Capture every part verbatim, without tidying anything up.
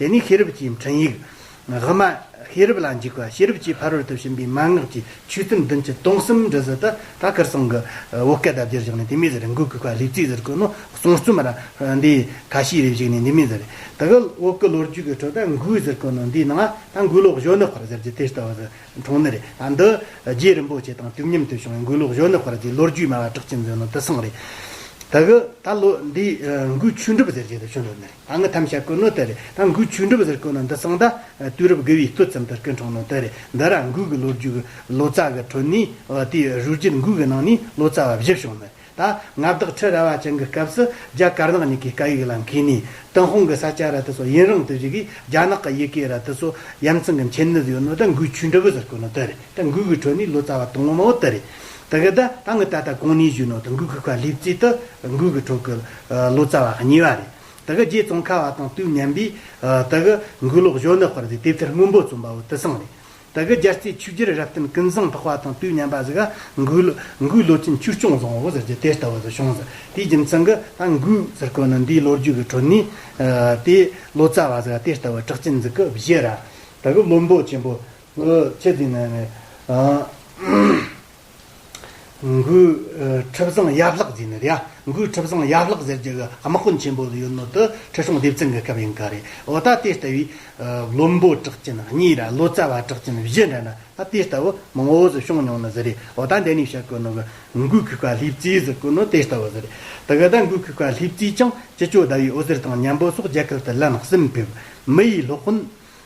དེ་ནས་ཤེས་རབ་ཀྱི་འཕྲིན་ཡིག་དབུ་མ་ཤེས་རབ་ལ་འཇུག་པ། ཤེས་རབ་ཀྱིས་ཕ་རོལ་ཏུ་ཕྱིན་པའི་མན་ངག་གི་ཆོས་ཚུལ་མདུན་གྱི་དོན་གསུམ་འདྲི་ཟིག་ད་ད་ཁིར་སང་གི་བོད་སྐད་དང་བསྒྱུར་བཞག་ནས་དེ་མོ་ཟིག་རེད། མགོའི་ཁུག་པ་ལྷུས་རྩེ་ཟེར་གོ་ནོ་གསུང་རྩོམ་ར་འདི་ཁ་ཤས་རེ་བཞག་ནས་དེ་མོ་ཟིག་རེད། ད་གི་བོད་ཀྱི་ལོ་རྒྱུས་ཀྱི་ཁྲོད་ད་མགོའི་ཟེར་གོ་ནོ་འདིའི་ནང་ད་མགོ་ལོག་གཞོན་ནུ་དཔལ་ཟེར་གྱི་དེ་ལྟ་བུ་ཟིག་འཁྲུངས་ནི་རེད། ད་འདི་རྗེ་རིན་པོ་ཆེ་དང་དུས་མཉམ་དུ་བྱུང་བའི་མགོ་ལོག་གཞོན་ནུ་དཔལ་གྱི་ལོ་རྒྱུས་སྨྲ་བ་གྲགས་ཅན་ཟེར་ནོ་དེ་སང་རེད། ད་གི་ད་ལོ་འདི་མགོའི་ཆོས་འགྲུབ་ཟེར་གྱི་དེ་ཆོས་འགྲུབ་ནི་རེད། ད་ངི་ཐམས་ཅད་གོ་ནོ་དེ་རེད། ད་མགོའི་ཆོས་འགྲུབ་ཟེར་གོ་ནོ་འདི་སང་ད་དུས་རབས་དགུ་བའི་སྟོད་ཙམ་དུ་སྐུ་འཁྲུངས་ནོ་དེ་རེད། འདི་ར་མགོའི་གི་ལོ་རྒྱུས་ཀྱི་ལོ་ཙཱ་གི་ཁྲོད་ནས་དེའི་རུས་རྒྱུད་མགོའི་གི་ནང་ནས་ལོ་ཙཱ་བ་བཞི་བྱུང་ནི་རེད། ད་མངའ་བདག་ཁྲི་རལ་པ་ཅན་གྱི་སྐབས་སུ་རྒྱ་དཀར་ནག་གཉིས་ཀྱི་སྐད་ཡིག་ལ་མཁས་ནས། ཏུན་ཧོང་གི་ས་ཆ་ར་དེ་ཚོ་ཡུན་རིང་དུ་བཞུགས་གིས་རྒྱ་ནག་གི་ཡི་གེ་ར་དེ་ཚོ་ཡ་མཚན་གྱི་མཁྱེན་ནི་ཡོད་ནོ་ད་མགོའི་ཆོས་འགྲུབ་ཟེར་གོ་ནོ་དེ་རེད། ད་མགོའི་གི་ཁྲོད་ནས་ལོ་ཙཱ་བ་དང་པོ་དེ་རེད། ད་གི་ད་ད་ངི་ད་ལྟ་གོང་ནས་ཞུས་ནོ་ད་མགོའི་ཁུག་པ་ལྷུས་རྩེ་དེ་མགོའི་གི་ཁྲོད་ཀྱི་ལོ་ཙཱ་བ་གཉིས་པ་རེད། ད་གི་རྗེ་ཙོང་ཁ་པ་དང་དུས་མཉམ་པའི་ད་གི་མགོ་ལོག་གཞོན་ནུ་དཔལ་ཟེར་དེབ་ཐེར་སྔོན་པོ་རྩོམ་པ་བོ་དེ་སང་རེད། ད་གི་རྒྱལ་རྩེ་ཆོས་རྒྱལ་རབ་བརྟན་ཀུན་བཟང་འཕགས་པ་དང་དུས་མཉམ་པ་ཟིག་ག་མགོའི་མགོའི་ལོ་ཆེན་ཆོས་སྐྱོང་བཟང་བོ་ཟེར་གྱི་དེ་ལྟ་བུ་ཟིག་བྱུང་ཟིག་དེའི་རྒྱུ་མཚན་གི་ད་མགོའི་ཟེར་གོ་ནི་འདིའི་ལོ་རྒྱུས་ཀྱི་ཁྲོད་ནས་དེ་ལོ་ཙཱ་བ་ཟིག་དེ་ལྟ་བུ་གྲགས་ཅན་ཟིག་གི་བཞི་ར། ད་གི་བློན་པོ་ཆེན་པོ་ཆེ་ཟིག་ནི་ཨ། མགོའི་ཁྲི་བཟང་ཡབ་ལྷག་ཟེར་ནི་རེད་ཡ། མགོའི་ཁྲི་བཟང་ཡབ་ལྷག་ཟེར་རྒྱུ་གི་དམག་དཔོན་ཆེན་པོ་ཡོད་ནོ་དེ་ཁྲི་སྲོང་ལྡེ་བཙན་གྱི་སྐབས་ཡིན་ག་རེད། འོ་ད་དེ་ལྟ་བུའི་བློན་པོ་གྲགས་ཅན་གཉིས་ར་ལོ་ཙཱ་བ་གྲགས་ཅན་བཞི་འདྲ་ན་ད་དེ་ལྟ་བུ་མང་བོ་ཟིག་བྱུང་མྱོང་ནི་ཟིག་རེད། འོ་ད་འདི་ནས་བཤད་གོ་ནོ་གི་མགོའི་ཁུག་པ་ལྷུས་རྩེ་ཟེར་གོ་ནོ་དེ་ལྟ་བུ་ཟིག་རེད། ད་གི་ད་མགོའི་ཁུག་པ་ལྷུས་རྩེས་ཀྱང་ཅི་ཅོ་ཟླ་བའི་འོད་ཟེར་དང་མཉམ་པོ་སོགས་རྒྱ་གར་དུ་ལན་གསུམ་ཕེབས། མི་ཡི་སློབ་དཔོན་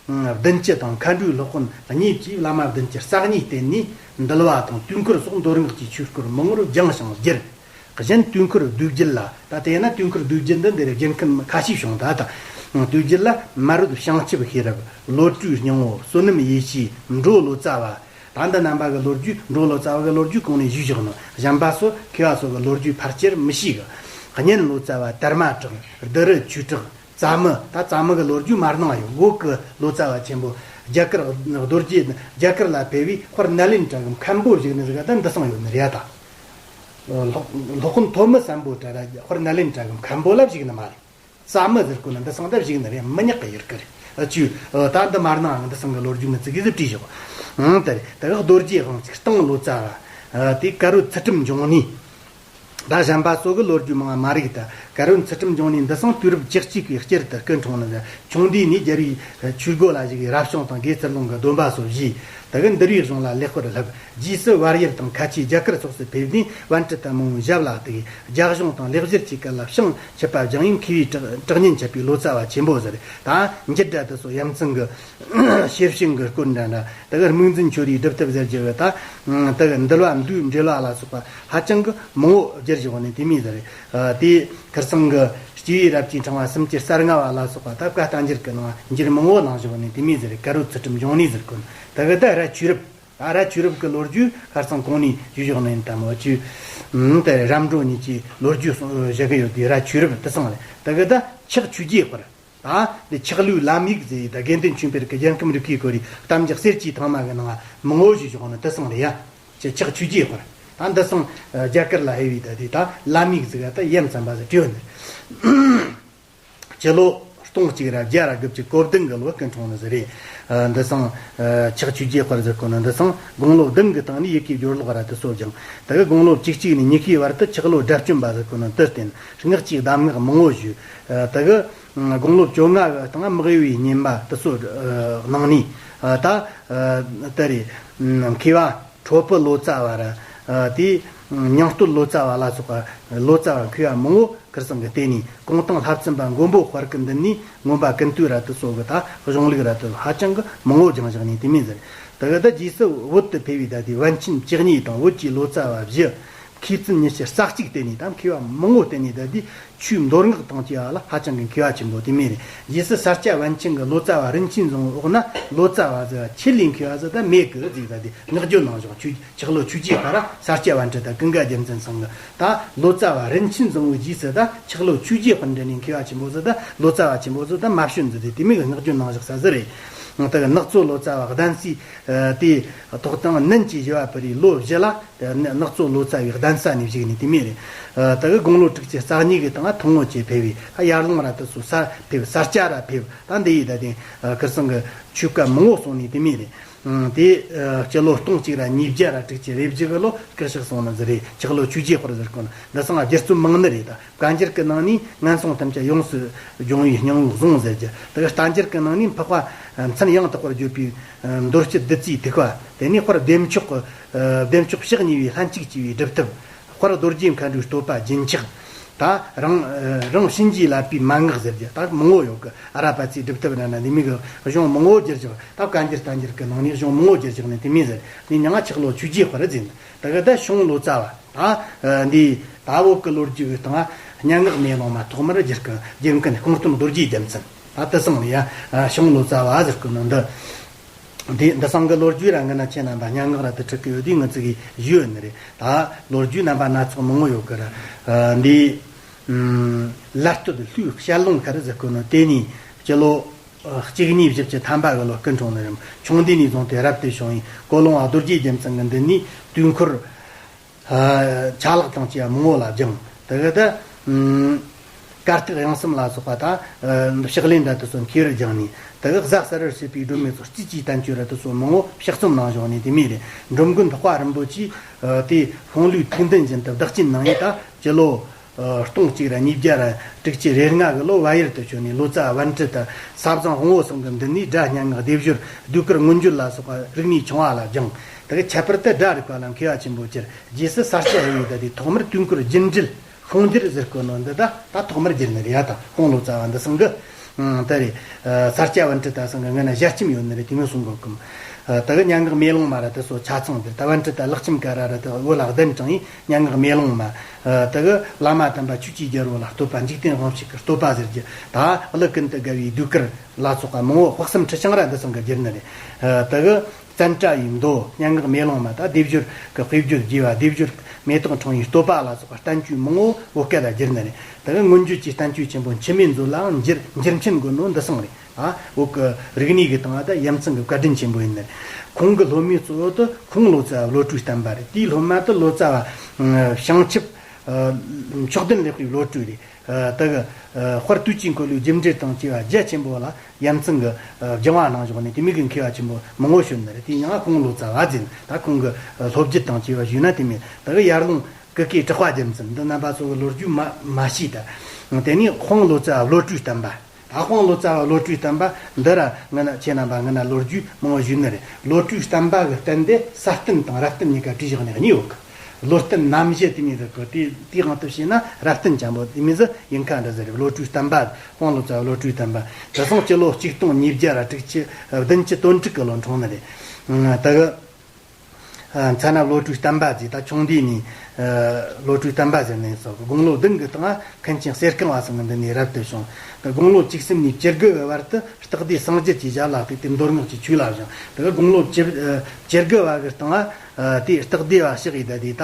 བདུན་ཅུ་དང་མཁའ་འགྲོའི་སློབ་དཔོན་གཉིས་ཀྱིས་བླ་མ་བདུན་ཅུ་རྩ་གཉིས་བསྟེན་ནས་འདུལ་བ་དང་དུས་འཁོར་སོགས་མདོ་སྔགས་ཀྱི་ཆོས་སྐོར་མང་བོར་སྦྱངས་ཤིང་བསྒྱུར། གཞན་དུས་འཁོར་བསྡུས་རྒྱུད་ལ། ད་དེས་ན་དུས་འཁོར་བསྡུས་རྒྱུད་འདི་འདིར་རྒྱུན་ཁམས་ཁ་ཤས་བྱུང་ད། ད་བསྡུས་རྒྱུད་ལ་མ་རུད་བྱང་ཆུབ་ཤེས་རབ། བློ་གྲོས་སྙིང་པོ། བསོད་ནམས་ཡེ་ཤེས། འགྲོ་བློ་ཙཱ་བ། ད་འདི་རྣམ་པ་གི་ལོ་རྒྱུས། འགྲོ་བློ་ཙཱ་བ་གི་ལོ་རྒྱུས་གོང་ནས་ཞུས་བཞག་ནོ། གཞན་པ་སོགས་མཁས་པ་སོགས་ཀྱི་ལོ་རྒྱུས་ཕལ་ཆེར་མི་ཤེས་གི། གཉན་བློ་ཙཱ་བ། དར་མ་གྲགས། བདུད་རི་ཆོས་གྲགས། ཙ་མི། ད་ཙ་མི་གི་ལོ་རྒྱུས་མ་གནང་ཡོད། བོད་གི་ལོ་ཙཱ་བ་ཆེན་པོ་རྒྱ་གར་རྡོ་རྗེ། རྒྱ་གར་ལ་ཕེབས་པའི་དཔལ་ནཱ་ལེནྡྲ་གི་མཁན་པོ་བཞུགས་ནི་ཟིག་ག་ད་འདི་སང་ཡོད་ནི་རེད་ད། སློབ་སློབ་དཔོན་ཐོན་མི་སམ་བྷོ་ཊ་ར་དཔལ་ནཱ་ལེནྡྲ་གི་མཁན་པོ་ལ་བཞུགས་ནི་མ་རེད། ཙ་མི་ཟེར་གོ་ནི་འདི་སང་ད་བཞུགས་ནི་རེད། མི་ཉག་གི་ཡུལ་གི་རེད། ཨ་ཅུ། ད་འདི་མ་གནང་ཡང་འདི་སང་གི་ལོ་རྒྱུས་ནི་ཙི་གེ་ཟིག་བྲིས་བཞག་ཨང་། དེ་རེད། ད་གི་རྡོ་རྗེ་དབང་ཕྱུག་སྟེང་ལོ་ཙཱ་བ། དེ་ཀ་རོ་ཚུལ་ཁྲིམས་འབྱུང་གནས། ད་གཞན་པ་སོགས་ཀྱི་ལོ་རྒྱུས་མང་བ་མ་རིག་ད། ཀ་རོ་ཚུལ་ཁྲིམས་འབྱུང་གནས་འདི་སང་དུས་རབས་བཅུ་གཅིག་གི་སྤྱིར་དུ་སྐུ་འཁྲུངས་ནི། ཆུང་དུས་ནས་རྒྱལ་བའི་ཆོས་སྒོ་ལ་ཞུགས་པའི་རབ་བྱུང་དང་དགེ་ཚུལ་སློང་གི་སྡོམ་པ་སོགས་བཞེས། ད་གི་འདུལ་བའི་གཞུང་ལ་ལེགས་པར་བསླབས། རྗེས་སུ་བལ་ཡུལ་དང་ཁ་ཆེའི་རྒྱ་གར་སོགས་སུ་ཕེབས་ནས་པཎྜི་ཏ་མང་བོའི་ཞབས་ལ་གཏུགས། རྒྱ་གཞུང་དང་ལེགས་སྦྱར་གྱི་སྐད་ལ་ཕྱིང་ཆུབ་པ་སྦྱངས་ཡུལ་མཁས་པའི་གྲགས་གྲགས་སྙན་ཁྱབ་པའི་ལོ་ཙཱ་བ་ཆེན་པོ་ཟེར། ད་འགྱུར་སྒྲ་དེ་ཚོ་ཡ་མཚན་གྱི་ཤེར་ཕྱིན་གྱི་སྐོར་འདྲ་འདྲ། ད་གི་སྨིག་འཛིན་ཆོས་རིག་སྒྲུབ་ཐབས་ཟེར་གྱི་ཡོད། ད་ད་གི་འདུལ་བ་མདོའི་འགྲེལ་བ་ལ་སོགས་པ་ཧ་ཅང་གི་མང་བོ་བསྒྱུར་བཞག་ནས་དེ་མོ་ཟེར། དེ་ཁར་སང་གི་སྐྱེས་བུ་རབ་ཀྱི་ཕྲེང་བ་སུམ་ཅུ་རྩ་ལྔ་བ་ལ་སོགས་པ་ད་བཀའ་བསྟན་འགྱུར་གྱི་ནང་འགྱུར་མང་བོ་གནང་བཞག་ནས་དེ་མོ་ཟེར། ཀ་རོ་ཚུལ་ཁྲིམས་འབྱུང་གནས་ཟེར་གོ་ནོ། ད་གི་ད་ར་ཆོས་རབ། ད་ར་ཆོས་རབ་ཀྱི་ལོ་རྒྱུས་ཁར་སང་གོང་ནས་ཞུས་བཞག་ནས་ཡིན་ད་མོ་ཅུ། ད་རམ་འགྲོ་གཉིས་ཀྱི་ལོ་རྒྱུས་གསུང་བཞག་གི་ཡོད་དེ་ར་ཆོས་རབ་དེ་སང་རེད། ད་གི་ད་ཕྱག་ཆོས་རྗེའི་དཔལ། ད་འདི་ཕྱག་ལུས་ལམ་ཡིག་ཟེར་ཡི་ད་དགེ་འདུན་ཆོས་འཕེལ་གྱི་རྒྱལ་ཁམས་རིག་པའི་སྐོར་རི་གཏམ་རྒྱུད་གསེར་གྱི་ཐང་མ་གི་ནང་མང་བོ་ཞིག་བཞག་ནི་དེ་སང་རེད་ཡ། ཅེས་ཕྱག་ཆོས་རྗེའི་དཔལ། ད་འདི་སང་རྒྱ་གར་ལ་ཕེབས་པའི་ད་དེ་ད་ལམ་ཡིག་ཟིག་ག་ད་ཡ་མཚན་པ་ཟིག་བྲིས་ཡོད་ནི། སྤྱི་ལོ་སྟོང་གཅིག་ར་བརྒྱ་ར་དགུ་བཅུ་གོ་བདུན་གི་ལོ་སྐུ་འཁྲུངས་ནི་ཟིག་རེད། འདི་སང་ཕྱག་ཆོས་རྗེའི་དཔལ་ཟེར་གོ་ནི་འདི་སང་དགུང་ལོ་བདུན་གི་སྟེང་ནས་ཡི་གེ་སྦྱོར་ཀློག་ར་དེ་སོགས་སྦྱངས། ད་གི་དགུང་ལོ་བཅུ་གཅིག་ནས་ཉི་ཤུའི་བར་དུ་ཆག་ལོ་སྒྲ་བསྐྱོན་པ་ཟེར་གོ་ནི་དེ་བསྟེན། སྔགས་ཀྱི་གདམས་ངག་མང་བོ་ཞུས། ད་གི་དགུང་ལོ་བཅོ་ལྔ་གི་སྟེང་དམག་ཡུལ་བའི་བསྙེན་པ་དེ་ཚོ་གནང་ནས། ད་ད་རེས་མཁས་པ་ཁྲོ་ཕུ་ལོ་ཙཱ་བ་ར། དེ་ཉང་སྟོད་ལོ་ཙཱ་བ་ལ་སོགས་པ་ལོ་ཙཱ་བ་མཁས་པ་མང་བོ་ཁར་སང་གི་བསྟེན་ནས་གུང་ཐང་ལྷ་བཙུན་པ་མགོན་པོ་དཔལ་གྱི་མདུན་ནས་མངོན་པ་ཀུན་བཏུས་ར་དེ་སོགས་ཀྱི་ད་གཞུང་ལུགས་ར་དེ་ཧ་ཅང་གི་མང་བོ་སྦྱངས་བཞག་ནས་དེ་མིན་ཟེར། ད་གི་ད་རྗེས་སུ་བོད་དུ་ཕེབས་པའི་ད་དེ་པཎ་ཆེན་བཅུ་གཉིས་དང་བོད་ཀྱི་ལོ་ཙཱ་བ་བཞི། མཁས་བཙུན་ཉི་ཤུ་རྩ་གཅིག་བསྟེན་ནས་ད་མཁས་པ་མང་བོ་བསྟེན་ནས་ད་དེ་ཆོས་མདོ་སྔགས་དང་བཅས་པ་ལ་ཧ་ཅང་གི་མཁས་པ་ཆེན་པོ་དེ་མིན་རེད། རྗེས་སུ་ས་སྐྱ་པཎ་ཆེན་གྱི་ལོ་ཙཱ་བ་རིན་ཆེན་བཟང་པོའི་འོག་ན་ལོ་ཙཱ་བ་ཟེར་བ་ཆེད་ལས་མཁས་པ་ཟེར་ད་མེད་གི་ཟེར། ད་དེ་བསྔགས་བརྗོད་གནང་བཞག་ཆོས་ཆག་ལོ་ཆོས་རྗེ་ཁ་ར་ས་སྐྱ་པཎྜི་ཏ་ཀུན་དགའ་རྒྱལ་མཚན་ཚང་གི་ད་ལོ་ཙཱ་བ་རིན་ཆེན་བཟང་པོའི་རྗེས་སུ་ད་ཆག་ལོ་ཆོས་རྗེ་དཔལ་འདྲེན་ནས་མཁས་པ་ཆེན་པོ་ཟིག་ད་ལོ་ཙཱ་བ་ཆེན་པོ་ཟིག་ད་མ་བྱོན་ཟིག་དེ་དེ་མིན་གི་བསྔགས་བརྗོད་གནང་བཞག་ས་ཟིག་རེད། ད་གི་ནག་ཚོ་ལོ་ཙཱ་བ་གདན་སའི་ཨ་དེ་ཐོག་དང་ནན་གྱི་བཞི་བ་པུ་རིའི་ལོ་བཞི་ལ་ནག་ཚོ་ལོ་ཙཱ་བའི་གདན་ས་ནས་བཞུགས་ནས་དེ་མིན་རེད། ད་གི་དགུང་ལོ་དྲུག་ཅུ་རྩ་གཉིས་ཀྱི་སྟེང་ཐུན་མོང་ཅེས་ཕེབས་པའི་ཡར་ཀླུང་ར་དུ་སོ་ས་ཕེབས། ས་སྐྱ་ར་ཕེབས། ད་འདི་ཡི་ད་དེ་ཁིར་ཚང་གི་ཆོས་བཀའ་མང་བོ་གསུངས་ནས་དེ་མིན་རེད། དེ་སྤྱི་ལོ་སྟོང་གཅིག་ར་ཉིས་བརྒྱ་ར་དྲུག་ཅུ་རེ་བཞི་གི་ལོ་སྐུ་གཤེགས་སོང་ནི་ཟིག་རེད། ཆག་ལོ་ཆོས་རྗེ་དཔལ་ཟེར་གོ་ནི་འདི་ཚང་སྒྱུ་རྩོམ་མང་ནི་རེད། ད་བཀའ་འགྱུར་གྱི་ནང་ནས་ངན་སོང་ཐམས་ཅད་ཡོངས་སུ་སྦྱོང་བའི་སྙིང་པོ་གསུངས་ཟེར་རྒྱུ། དེ་གི་བསྟན་འགྱུར་གྱི་ནང་ནས་འཕགས་པ་མཚན་ཡང་དག་པར་བརྗོད་པའི་མདོ་སྤྱི་བདུད་རྩིའི་ཐིགས་པ། དེ་ནས་དཔལ་བདེ་མཆོག་གི་བདེ་མཆོག་ཕྱག་གཉིས་པའི་ལྷན་ཅིག་སྐྱེས་པའི་སྒྲུབ་ཐབས། དཔལ་རྡོ་རྗེ་མཁའ་འགྲོའི་བསྟོད་པ་རྒྱུན་ཆགས། ད་རང་རང་གཤིན་རྗེའི་བསླབ་པའི་མན་ངག་ཟེར་རྒྱུ་ད་མང་བོ་ཡོད་གི། ཨ་ར་པ་ཙིའི་སྒྲུབ་ཐབས་ར་ན་འདི་མིན་གི་གཞུང་མང་བོ་བསྒྱུར་བཞག། ད་བཀའ་འགྱུར་བསྟན་འགྱུར་གྱི་ནང་ནས་གཞུང་མང་བོ་བསྒྱུར་བཞག་ནས་དེ་མིན་ཟེར། ནས་མྱ་ངན་ཆག་ལོ་ཆོས་རྗེ་དཔལ་ཟེར། ད་གི་ད་ཤོང་ལོ་ཙཱ་བ། ད་འདི་ད་བོད་ཀྱི་ལོ་རྒྱུས་ཀྱི་སྟེང་སྙན་ངག་མེ་ལོང་མ་ཐོག་མར་བསྒྱུར་གི་བསྒྱུར་མཁན་སྐུ་སྟོན་རྡོ་རྗེ་རྒྱལ་མཚན། ད་དེ་སང་ལ་ཡ་ཤོང་ལོ་ཙཱ་བ་ཟེར་གི་ནོ་འདི། འདི་འདི་སང་གི་ལོ་རྒྱུས་ར་ང་ན་ཁྱེད་རྣམ་པ་སྙན་ངག་ར་དུ་ཁྲིད་གི་ཡོད་དུས་ང་ཚོ་གི་ཞུས་ཡོད་ནི་རེད། ད་ལོ་རྒྱུས་རྣམ་པ་སྣ་ཚོགས་མང་བོ་ཡོད་གི་ར། འདི་ལ་སྟོད་ལྷོའི་བཤད་ལུང་ཁར་ཟེར་གི་ནོ་དེ་ནས་སྤྱི་ལོ་གཅིག་གཉིས་བཞི་བཅུ་ཐམ་པ་གི་ལོ་སྐུ་འཁྲུངས་ནི་རེད། ཆུང་དུས་ནས་བཟུང་སྟེ་རབ་ཏུ་བྱུང་བའི་ཀོ་ལོང་བ་རྡོ་རྗེ་རྒྱལ་མཚན་གྱི་མདུན་ནས་དུས་འཁོར་ཆ་ལག་དང་བཅས་པ་མང་བོ་ལ་སྦྱངས། དེ་གི་ད་གར་སྟེགས་དབྱངས་གསུམ་ལ་སོགས་པ་དང་ཕྱག་ལེན་འདྲ་དེ་ཚོ་མཁས་པར་སྦྱངས་ནས། དེ་གི་བཟའ་ཟ་རར་བྱེད་པའི་སྒྲོན་མེ་ཚོ་རྩིས་ཀྱི་བསྟན་བཅོས་ར་དེ་ཚོ་མང་བོ་ཕྱག་རྩོམ་གནང་བཞག་ནས་དེ་མིན་རེད། འབྲོམ་མགོན་འཕགས་པ་རིན་པོ་ཆེས་དེ་ཤོང་ལོའི་ཐུགས་འདུན་བཞིན་དུ་བདག་གཅེས་གནང་ཡས་ད་སྤྱི་ལོ་སྟོང་གཅིག་ར་ཉིས་བརྒྱ་ར་དྲུག་ཅུ་རེ་ལྔ་གི་ལོ་བལ་ཡུལ་དུ་བྱོན་ནས་ལོ་ཙཱ་བན་ཁྲི་དང་ས་བཟང་དབང་བོ་གསུམ་གྱི་མདུན་ནས་སྒྲ་སྙན་ངག་སྡེབ་སྦྱོར་ཟློས་གར་མངོན་བརྗོད་ལ་སོགས་པ་རིག་གནས་ཆུང་བ་ལ་སྦྱངས། དེ་གི་ཁྱད་པར་དུ་སྒྲ་རིག་པ་ལ་མཁས་པ་ཆེན་པོ་གྱུར། རྗེས་སུ་ས་སྐྱ་ཧེ་ཡིས་ད་དེ་ཐོག་མར་དུས་འཁོར་རྒྱུན་འགྲེལ་ཤོང་སྒྱུར་ཟེར་གོ་ནོ་འདི་ད་ད་ཐོག་མར་བསྒྱུར་ནི་རེད་ཡ། ད་ཤོང་ལོ་ཙཱ་བ་འདི་སང་གི་ད་རེད། ས་སྐྱ་བན་ཁྲི་ད་སང་གི་ངི་ན་ཞལ་ཆེམས་ཡོད་ནི་རེད། དེ་མོ་གསུང་གོ་གི་མོ། ད་གི་སྙན་ངག་མེ་ལོང་མ་ར་དེ་ཚོ་ཆ་ཚང་དེ་ད་བན་ཁྲི་ད་ལག་ཆེམས་ཀ་ར་ར་དེ་བོད་ལ་གདན་དྲངས་ཡིན། སྙན་ངག་མེ་ལོང་མ། ད་གི་བླ་མ་དམ་པ་ཆོས་ཀྱི་རྒྱལ་པོ་ལ་བསྟོད་པ། འཇིག་རྟེན་དབང་ཕྱུག་གི་བསྟོད་པ་ཟེར་རྒྱུ། ད་གླུ་ཀུན་ཏུ་དགའ་བའི་ཟློས་གར་ལ་སོགས་པ་མང་བོ། དཔག་བསམ་ཁྲི་བྱང་ར་འདི་སང་གི་བསྒྱུར་ནི་རེད། ད་གི་ཙན་དྲ་ཡི་མདོ། སྙན་ངག་མེ་ལོང་མ། ད་སྡེབ་སྦྱོར་གྱི་དཔེ་བརྗོད་རྒྱས་པ། སྡེབ་སྦྱོར་མེ་ཏོག་ཕྲེང་བའི་བསྟོད་པ་ལ་སོགས་པ་བསྟན་བཅོས་མང་བོ་བོད་སྐད་ལ་བསྒྱུར་ནི་རེད། ད་གི་མངོན་བརྗོད་ཀྱི་བསྟན་བཅོས་ཆེན་པོ་འཆི་མེད་མཛོད་ལའང་འགྱུར་འགྱུར་མཁན་དགོས་ནོ་འདི་སང་རེད། ཨ་བོད་ཀྱི་རིག་གནས་ཀྱི་སྟེང་ད་ཡ་མཚན་གྱི་བཀའ་དྲིན་ཆེན་པོ་ཡིན་ནི་རེད། ཁོང་གི་སློབ་མའི་གཙོ་བོ་དུ་ཁོང་ལོ་ཙཱ་བ་བློ་གྲོས་བརྟན་པ་རེད། དེའི་སློབ་མ་དུ་ལོ་ཙཱ་བ་བྱང་ཆུབ་མཆོག་ལྡན་ལེགས་པའི་བློ་གྲོས་རེད། ད་གི་དཔལ་དུས་ཀྱི་འཁོར་ལོའི་རྒྱུ་འགྲེལ་དང་བཅས་པ་རྒྱ་ཆེན་པོ་ལ་ཡ་མཚན་གྱི་སྦྱང་བ་གནང་བཞག་ནས་དེ་མོ་གི་མཁས་པ་ཆེན་པོ་མང་བོ་བྱོན་ནི་རེད། དེ་ཡང་ཁོང་ལོ་ཙཱ་བ་ཟེར། ད་ཁོང་གི་སློབ་བརྒྱུད་དང་བཅས་པ་ཞུས་ན་དེ་མོ། ད་གི་ཡར་ཀླུང་ཀུ་ཀའི་གྲགས་པ་རྒྱལ་མཚན་འདི་རྣམ་པ་ཚོ་གི་ལོ་རྒྱུས་མ་མ་ཤེས་ད། དེ་ནས་དཔང་ལོ་ཙཱ་བ་བློ་གྲོས་བརྟན་པ། ད་དཔང་ལོ་ཙཱ་བ་བློ་གྲོས་བརྟན་པ་འདི་ར་ང་ན་ཁྱེད་རྣམ་པ་ང་ན་ལོ་རྒྱུས་མང་བོ་ཞུས་ནི་རེད། བློ་གྲོས་བརྟན་པ་གི་རྟེན་དེ་ས་རྟེན་དང་རབ་རྟེན་གཉིས་ཀ་བྲིས་བཞག་ནས་གཉིས་ཡོད་གི། བློ་རྟེན་རྣམ་བཞི་དེ་མོ་ཟེར་གི། དེ་དེའི་དབང་དུ་བྱས་ན་རབ་རྟེན་ཆེན་པོ་དེ་མོ་ཟིག་ཡིན་ཁ་འདྲ་ཟེར་རེད། བློ་གྲོས་བརྟན་པ། དཔང་ལོ་ཙཱ་བ་བློ་གྲོས་བརྟན་པ། དེ་སང་སྤྱི་ལོ་གཅིག་སྟོང་ཉིས་བརྒྱ་ར་དྲུག་ཅུ་བདུན་ཅུ་དོན་དྲུག་གི་ལོ་འཁྲུངས་ནི་རེད། ད་གི་མཚན་ན་བློ་གྲོས་བརྟན་པ་ཟེར། ད་ཆུང་དུས་ནས་བློ་གྲོས་བརྟན་པ་ཟེར་ནས་སོ། དགུང་ལོ་བདུན་གི་སྟེང་མཁན་ཆེན་གསེར་ཁང་བ་ཚང་གི་མདུན་ནས་རབ་ཏུ་བྱུང་། དགུང་ལོ་བཅུ་གསུམ་ནས་བཅུ་དགུ་གི་བར་དུ་སྟག་སྡེ་སངས་རྒྱས་ཀྱི་ཞབས་ལ་གཏུགས་ཏེ་མདོ་སྔགས་ཀྱི་ཆོས་ལ་སྦྱངས། དེ་གི་དགུང་ལོ་བཅུ་བཅུ་དགུ་བ་གི་སྟེང་དེ་སྟག་སྡེ་བ་གཤེགས་ཡི་ད་དེ་ད་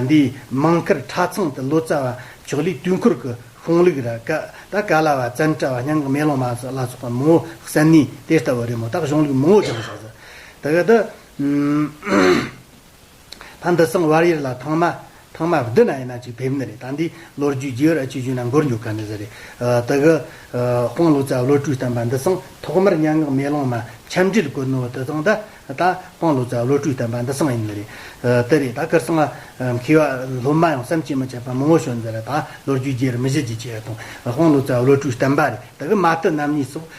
འདི་མང་མཁར་ཁྲ་ཚང་དུ་ལོ་ཙཱ་བ་ཕྱོགས་ལས་དུས་འཁོར་གྱི་ཤོང་ལུགས་ར་ཀ་ད་ཀ་ལ་བ་ཙན་དྲ་བ་སྙན་ངག་མེ་ལོང་མ་ལ་སོགས་པ་མང་བོ་གསན་ནས་དེ་ལྟ་བུ་རེད་མོ། ད་གཞུང་ལུགས་མང་བོ་སྦྱངས་བཞག་ཟེར། དེ་གི་ད། ད་འདི་སང་བལ་ཡུལ་ལ་ཐེངས་མ་ཐེངས་མ་བདུན་ན་ཡིན་ན་ཅིག་ཕེབས་ནི་རེད། ད་འདི་ལོ་རྒྱུས་རྒྱས་པར་ཅིག་ཞུས་ན་འགོར་འགྱོ་ག་ནི་ཟེར་རེད། ད་གི་དཔང་ལོ་ཙཱ་བློ་གྲོས་བརྟན་པ་འདི་སང་ཐོག་མར་སྙན་ངག་མེ་ལོང་མ་ཆ་འགྲིག་གོ་ནོ་དེ་སང་ད་ད་དཔང་ལོ་ཙཱ་བློ་གྲོས་བརྟན་པ་འདི་སང་ཡིན་ནི་རེད། དེ་རེད། ད་ཁིར་སང་མཁས་པ་སློབ་མ་ཡང་བསམ་གྱིས་མི་ཁྱབ་པ་མང་བོ་བྱོན་ཟེར་རེད། ད་ལོ་རྒྱུས་རྒྱས་པར་མི་ཞུ་རྒྱུ་བྱས་དང་དཔང་ལོ་ཙཱ་བློ་གྲོས་བརྟན་པ་རེད། ད་གི་མ་ཏི་རྣམ་གཉིས་སོགས།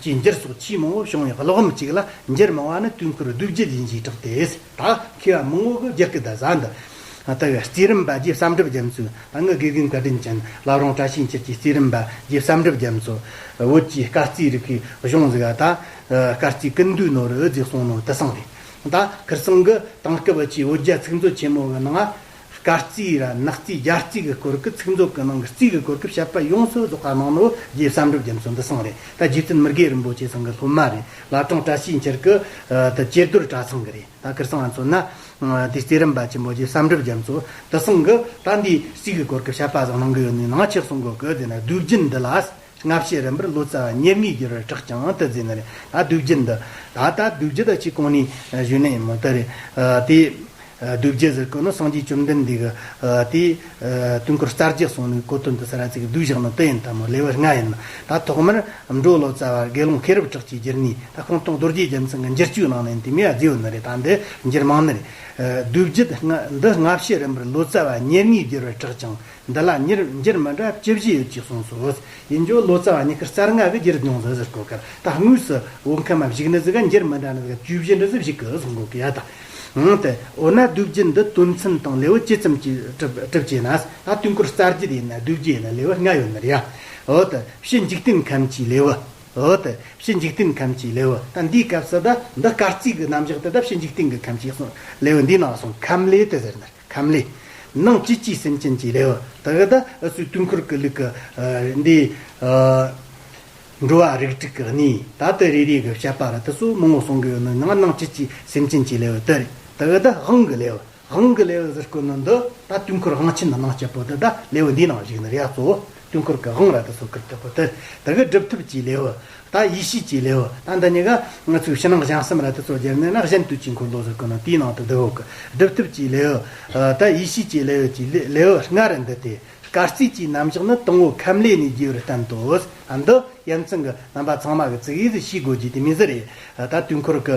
ཀྱི་འགྱུར་སོགས་ཆེས་མང་བོ་བྱུང་བའི་ཀློག་ལམ་གཅིག་ལ་འགྱུར་མང་བ་ནི་དུས་འཁོར་བསྡུས་བརྒྱུད་ཡིན་ཞེས་གྲགས་ཏེ། ད་མཁས་པ་མང་བོ་གི་རྒྱུད་ཀྱི་ད་ཟ་འདི། ད་གི་རྩིས་རིམ་པ་རྗེ་བསམ་གྲུབ་རྒྱ་མཚོས། ད་ངའི་དགེ་རྒན་བཀའ་དྲིན་ཅན་བླ་བྲང་བཀྲ་ཤིས་འཁྱིལ་གྱི་རྩིས་རིམ་པ་རྗེ་བསམ་གྲུབ་རྒྱ་མཚོ། བོད་ཀྱི་སྐར་རྩིས་རིག་པའི་གཞུང་ཟིག་ག་ད་སྐར་རྩིས་ཀུན་བཏུས་ནོར་བུ་ཟིག་གསུངས་ནོ་དེ་སང་རེད། ད་ཁིར་སང་གི་དེང་སྐབས་ཀྱི་བོད་རྒྱ་ཚིག་མཛོད་ཆེན་མོ་གི་ནང་། སྐར་རྩིས་ར་ནག་རྩིས་རྒྱ་རྩིས་ཀྱི་སྐོར་གྱི་ཚིག་མཛོད་ཀྱི་ནང་གི་རྩིས་ཀྱི་སྐོར་གྱི་བཤད་པ་ཡོངས་སུ་རྫོགས་པ་གནང་ནོ་རྗེ་བསམ་གྲུབ་རྒྱ་མཚོ་འདི་སང་རེད། ད་རྗེ་བཙུན་མི་དགེ་རིན་པོ་ཆེ་ཚང་གི་སློབ་མ་རེད། བླ་བྲང་བཀྲ་ཤིས་འཁྱིལ་གྱི་ད་ཇེ་རྡོར་གྲྭ་ཚང་གི་རེད། ད་ཁིར་སང་ང་ཚོ་ན་དེ་རྩིས་རིམ་པ་ཆེན་པོ་རྗེ་བསམ་གྲུབ་རྒྱ་མཚོ་འདི་སང་གི་ད་འདི་རྩིས་ཀྱི་སྐོར་གྱི་བཤད་པ་ཟིག་གནང་གི་ཡོད་ནི་ནང་ཆེར་གསུང་གོ་གི་དེ་ན་བསྡུས་རྒྱུན་འདི་ལ། སྔ་ཕྱི་རིམ་པར་ལོ་ཙཱ་བ་ཉེར་ལྔའི་རྒྱལ་བར་གྲགས་ཀྱང་དུ་ཟེར་ནི་རེད། ད་བསྡུས་བརྒྱུད་འདི་ད་ད་བསྡུས་བརྒྱུད་ད་ཅིག་གོང་ནས་ཞུས་ནི་ཡིན་མོད། དེ་རེད། ཨ། དེ་བསྡུས་བརྒྱུད་ཟེར་གོ་ནི་སངས་རྒྱས་བཅོམ་ལྡན་འདས་ཀྱིས། ཨ། དེ་ཨ། དུས་འཁོར་རྩ་རྒྱུད་གསུངས་ནི་གོ་དོན་དུ་ས་ར་ཚིག་བསྡུས་བཞག་ནི་དེ་ཡིན། ད་མོ་ལེའུ་ལྔ་ཡིན་ནི། ད་ཐོག་མར་འགྲོ་ལོ་ཙཱ་བ་དགེ་སློང་ཤེས་རབ་གྲགས་ཀྱིས་བསྒྱུར་ནི། ད་ཁོང་སྟོང་རྡོ་རྗེ་རྒྱལ་མཚན་གྱིས་འགྱུར་བཅོས་གནང་ནི་དེ་མོ་ཡ་བརྩི་ཡོད་ནི་རེད། ད་འདི་འགྱུར་མང་ནི་རེད། ཨ། བསྡུས་བརྒྱུད་སྔ་འདི་སྔ་ཕྱི་རིམ་པར་ལོ་ཙཱ་བ་ཉེར་ལྔའི་རྒྱལ་བར་གྲགས་ཀྱང་། འདི་ལ་འགྱུར་འགྱུར་མི་འདྲ་བཅུ་བཞི་ཡོད་ཅེས་གསུངས་སོ། ཡིན་རྒྱུ་ལོ་ཙཱ་བ་ཉི་ཤུ་རྩ་ལྔ་གིས་བསྒྱུར་མྱོང་ཟིག་ཟེར་གོ་ཀར། ད་དངོས་སུ་བོད་ཁམས་མ་བཞུགས་ནི་ཟིག་ག་འགྱུར་མི་འདྲ་ནི་ཟིག་བཅུ་བཞི་འདྲ་ཟིག་བཞུགས་གི་གསུང་གོ་གི་ཡ། ད་འོ་ན་བསྡུས་བརྒྱུད་འདི་དོན་ཚན་དང་ལེའུ་ཇི་ཙམ་གྱིས་གྲུབ་གྲུབ་ཅེ་ན། ད་དུས་འཁོར་རྩ་རྒྱུད་ཡིན་ན་བསྡུས་བརྒྱུད་ཡིན་ན་ལེའུ་ལྔ་ཡོད་ནི་རེད་ཡ། འོ་ད་ཕྱི་འཇིག་རྟེན་ཁམས་ཀྱི་ལེའུ། འོ་ད་ཕྱི་འཇིག་རྟེན་ཁམས་ཀྱི་ལེའུ། ད་འདིའི་སྐབས་སུ་ད་འདི་སྐར་རྩིས་ཀྱི་རྣམ་གཞག་དེ་ད་ཕྱི་འཇིག་རྟེན་གྱི་ཁམས་ཀྱི་གསུང་ལེའུ་འདིའི་ནང་གསུངས། ཁམས་ལེ་དེ་ཟེར་ནི། ཁམས་ལེ། ནང་བཅུད་ཀྱི་སེམས་ཅན་གྱི་ལེའུ། དེ་གི་ད་ཨུ་ཚོའི་དུས་འཁོར་གྱི་ལུགས་ཀྱི། ཨ། འདི། ཨ། འགྲོ་བ་རིགས་དྲུག་གི་གནས། ད་དེ་རེ་རེ་གི་བཤད་པ་ར་དེ་ཚོ་མང་བོ་གསུང་གི་ཡོད་ནི། ནང་ནང་བཅུད་ཀྱི་སེམས་ཅན་གྱི་ལེའུ་དེ་རེད། དེ་གི་ད་དབང་གི་ལེའུ། དབང་གི་ལེའུ་ཟེར་གོ་ནི་འདི་ད་དུས་འཁོར་དབང་ཆེན་ནང་སྐྱེས་པོ་དེ་ད་ལེའུ་འདིའི་ནང་བཞུགས་ནི་རེད་ཡ། གཙོ་བོ་དུས་འཁོར་གྱི་དབང་ར་དེ་ཚོ་ཁུར་ཐུབ་པོ་དེ། དེ་གི་སྒྲུབ་ཐབས་ཀྱི་ལེའུ། ད་ཡེ་ཤེས་ཀྱི་ལེའུ། ད་འདི་གཉིས་ཀ་ང་ཚོའི་ཕྱི་ནང་གཞན་གསུམ་ར་དེ་ཚོ་སྦྱར་ནས་ན་གཞན་དུས་ཀྱི་འཁོར་ལོ་ཟེར་གོ་ནོ་དེའི་ནང་དུ་བསྡུ་ཡོད་གི། སྒྲུབ་ཐབས་ཀྱི་ལེའུ། ཨ། ད་ཡེ་ཤེས་ཀྱི་ལེའུ་གྱི་ལེ་ལེའུ་ལྔ་རུ་འདུས་ཏེ། སྐར་རྩིས་ཀྱི་རྣམ་གཞག་ནི་དང་པོ་ཁམས་ལེ་ནས་རྒྱས་པར་བསྟན་ཏོ། ཨ། འདི་ཡ་མཚན་གྱི་རྣམ་པ་ཚང་མ་གིས་ཙིག་གེ་ཟིག་ཤེས་དགོས་རྒྱུ་དེ་མོ་ཟིག་རེད། ད་དུས་འཁོར་གྱི་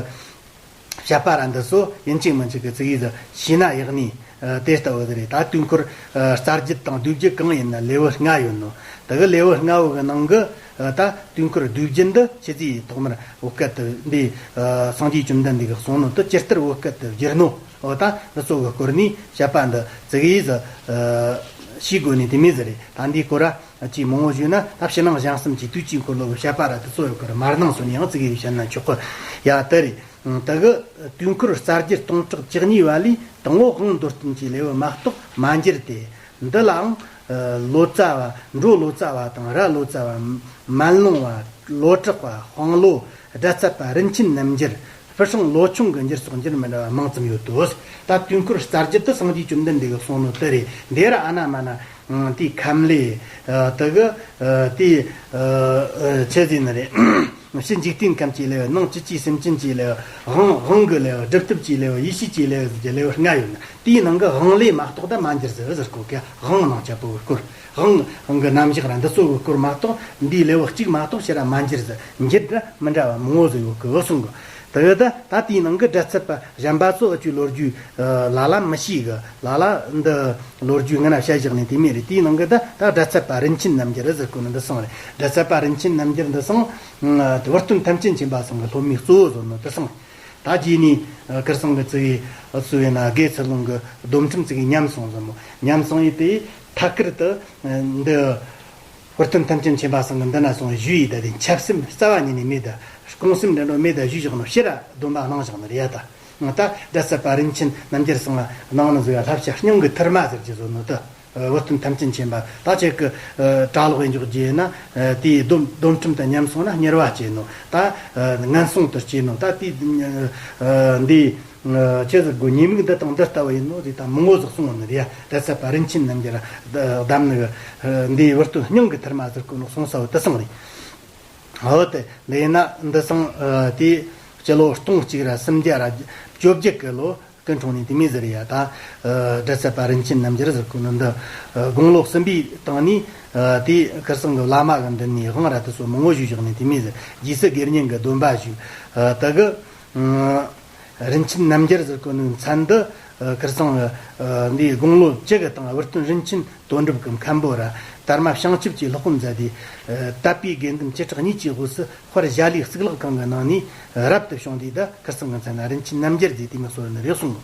བཤད་པ་ར་འདི་ཚོ་ཡིན་གཅིག་མིན་གཅིག་གི་ཙིག་གེ་ཟིག་ཤེས་ན་ཡག་ནི་དེ་ལྟ་བུ་ཟིག་རེད། ད་དུས་འཁོར་རྩ་རྒྱུད་དང་བསྡུས་རྒྱུད་གང་ཡིན་ན་ལེའུ་ལྔ་ཡོད་ནོ། དེ་གི་ལེའུ་ལྔ་བོ་གི་ནང་གི། ཨ། ད་དུས་འཁོར་བསྡུས་རྒྱུད་འདི་ཆི་ཟིག་ཐོག་མར་བོད་སྐད་དུ་འདི། ཨ། སངས་རྒྱས་བཅོམ་ལྡན་འདས་ཀྱིས་གསུངས་ནོ་དེ་ཇི་ལྟར་བོད་སྐད་དུ་བསྒྱུར་ནོ། འོ་ད་འདི་ཚོ་གི་སྐོར་ནས་བཤད་པ་འདི་ཙིག་གེ་ཟིག་ཨ། ཤེས་དགོས་ནི་དེ་མོ་ཟིག་རེད། ད་འདིའི་སྐོར་ར་ཅིག་མང་བོ་ཞུས་ན་ད་ཕྱི་ནང་གཞན་གསུམ་གྱི་དུས་ཀྱི་འཁོར་ལོ་གི་བཤད་པ་ར་དེ་ཚོ་ཡོད་གི་ར། མར་ནང་སོ་ནས་ཡང་ཙིག་གེ་བཤད་ན་ཆོག་གི་ཡ། དེ་རེད། ད་གི་དུས་འཁོར་རྩ་རྒྱུད་སྟོང་ཕྲག་བཅུ་གཉིས་པ་ལས་དང་པོ་དབང་མདོར་བསྟན་གྱི་ལེའུ་མ་གཏོགས་མ་འགྱུར་ཏེ། འདི་ལའང་། ཨ། ལོ་ཙཱ་བ། འགྲོ་ལོ་ཙཱ་བ་དང་ར་ལོ་ཙཱ་བ། མན་ལུང་བ། ལོ་གྲགས་པ། དཔང་ལོ། སྒྲ་ཚད་པ། རིན་ཆེན་རྣམ་འགྱུར། ཕུ་སྲང་ལོ་ཆུང་གི་འགྱུར་སོགས་འགྱུར་མི་འདྲ་བ་མང་ཙམ་ཡོད་དོ། ད་དུས་འཁོར་རྩ་རྒྱུད་དེ་སངས་རྒྱས་བཅོམ་ལྡན་འདས་ཀྱིས་གསུངས་ནོ་དེ་རེད། འདི་ར་ཨ་ན་མ་ན། ཨ། དེའི་ཁམས་ལེ། ཨ། དེ་གི། ཨ། དེ། ཨ། ཆི་ཟེར་ནི་རེད། ཕྱི་འཇིག་རྟེན་ཁམས་ཀྱི་ལེའུ། ནང་བཅུད་ཀྱི་སེམས་ཅན་གྱི་ལེའུ། དབང་དབང་གི་ལེའུ། སྒྲུབ་ཐབས་ཀྱི་ལེའུ། ཡེ་ཤེས་ཀྱི་ལེའུ་ཟེར་གྱི་ལེའུ་ལྔ་ཡོད་ན། དེའི་ནང་གི་དབང་ལེ་མ་གཏོགས་ད་མ་འགྱུར་ཟེར་ཟེར་གོ་གི། དབང་ནང་བཅད་པོ་གི་སྐོར། དབང་དབང་གི་རྣམ་གཞག་ར་འདི་ཚོ་གི་སྐོར་མ་གཏོགས་འདིའི་ལེའུ་གཅིག་མ་གཏོགས་ཕྱིར་ར་མ་འགྱུར་ཟེར། འགྱུར་ར་མི་འདྲ་བ་མང་བོ་ཟིག་ཡོད་གི་གསུང་གི། དེ་གི་ད་ད་དེའི་ནང་གི་སྒྲ་ཚད་པ་གཞན་པ་ཚོ་ཨ་ཅུ་ལོ་རྒྱུས་ལ་ལ་མི་ཤེས་གི། ལ་ལ་འདི་ལོ་རྒྱུས་ངན་ན་བཤད་བཞག་ནས་དེ་མོ་རེད། དེའི་ནང་གི་ད་ད་སྒྲ་ཚད་པ་རིན་ཆེན་རྣམ་འགྱུར་ཟེར་གོ་ནི་འདི་སོང་རེད། སྒྲ་ཚད་པ་རིན་ཆེན་རྣམ་འགྱུར་འདི་སོང་། ཨ། བུ་སྟོན་ཐམས་ཅད་མཁྱེན་པ་ཚང་གི་སློབ་མའི་གཙོ་བོ་བཟོ་ནི་དེ་སོང་། ད་རྗེས་ནས་ཁིར་ཚང་གི་ཙིག་གེ་སུ་ཡིན་ན་དགེ་ཚུལ་སློང་གི་སྡོམ་ཁྲིམས་ཙིག་གེ་ཉམས་སོང་ཟེར་མོ། ཉམས་སོང་ཡིན་པས་ཐད་ཀར་དུ་འདི། བུ་སྟོན་ཐམས་ཅད་མཁྱེན་པ་ཚང་གི་འདི་ན་སོང་ཞུས་ཡིན། ད་དེ་འཆབ་སེམས་རྩ་བ་ཉིད་ནས་མེད་ད། སྐུང་སེམས་འདྲ་འགྲོ་མེད་ད་ཞུས་བཞག་ནོ་ཕྱིར་ར་སྡོམ་པ་གནང་བཞག་ནི་རེད་ཡ། ད་ད་སྒྲ་ཚད་པ་རིན་ཆེན་རྣམ་འགྱུར་སོང་ང་གནང་ནི་ཟིག་ཡ། བསླབ་བྱ་སྙིང་གི་ཐུར་མ་ཟེར་གྱི་བཟོ་ནོ་ད། ཨ། བུ་སྟོན་ཐམས་ཅད་མཁྱེན་པ་ད་ཁྱེད་ཀྱི། ཨ། གྲྭ་ལོག་ཡིན་འཇོག་རྒྱུ་ཡིན་ན། ཨ། དེའི་སྡོམ་སྡོམ་ཁྲིམས་དང་ཉམས་སོང་ན་དམྱལ་བ་སྐྱེ་ནོ། ད། ཨ། ངན་སོང་དུ་སྐྱེ་ནོ། ད་དེའི། ཨ། འདི། ཨ། ཁྱེད་ཟེར་དགོས་ཉེས་དམིགས་འདི་དང་འདི་ལྟ་བུ་ཡིན་ནོ་ཟེར། ད་མང་བོ་ཟིག་གསུངས་ནི་རེད་ཡ། སྒྲ་ཚད་པ་རིན་ཆེན་རྣམ་འགྱུར་གདམས་ནི་གི། ཨ། འདིའི་བུ་སྟོན་སྙིང་གི་ཐུར་མ་ཟེར་གོ་ནོ་གསུང་ས་བོ་དེ་སོང་རེད། འོ་དེ་འདི་ཡིན་ན་འདི་སོང་། ཨ། དེ་སྤྱི་ལོ་སྟོང་གཅིག་ར་སུམ་བརྒྱ་ར་བཅོ་བརྒྱད་གི་ལོ་སྐུ་འཁྲུངས་ནས་དེ་མོ་ཟིག་རེད་ཡ། ད། ཨ། སྒྲ་ཚད་པ་རིན་ཆེན་རྣམ་འགྱུར་ཟེར་གོ་ནི་འདི། ཨ། དགུང་ལོ་གསུམ་པའི་སྟེང་ནས། ཨ། དེ་ཁིར་ཚང་གི་བླ་མ་གི་མདུན་ནས་དབང་ར་དེ་ཚོ་མང་བོ་ཞུས་བཞག་ནས་དེ་མོ་ཟིག་རྗེས་སུ་དགེ་བསྙེན་གྱི་སྡོམ་པ་ཞུས། ཨ། དེ་གི། ཨ། རིན་ཆེན་རྣམ་འགྱུར་ཟེར་གོ་ནི་མཚན་འདི། ཨ། ཁིར་ཚང་། ཨ། འདི་དགུང་ལོ་བཅུ་གི་སྟེང་བུ་སྟོན་རིན་ཆེན་དོན་གྲུབ་ཀྱི་མཁན་པོ་ར་དར་མ་བྱང་ཆུབ་ཀྱིས་སློབ་དཔོན་མཛད་དེ། ཨ། དད་པའི་དགེ་འདུན་བཅུ་ཕྲག་གཉིས་ཀྱི་དབུས་སུ། དཔལ་གཞལ་ཡས་གཙུག་ལག་ཁང་གི་ནང་ནས་རབ་ཏུ་བྱུང་དུས། ད་ཁིར་ཚང་གི་མཚན་ན་རིན་ཆེན་རྣམ་འགྱུར་ཟེར་དེ་མོ་གསོལ་ནི་རེད་གསུངས།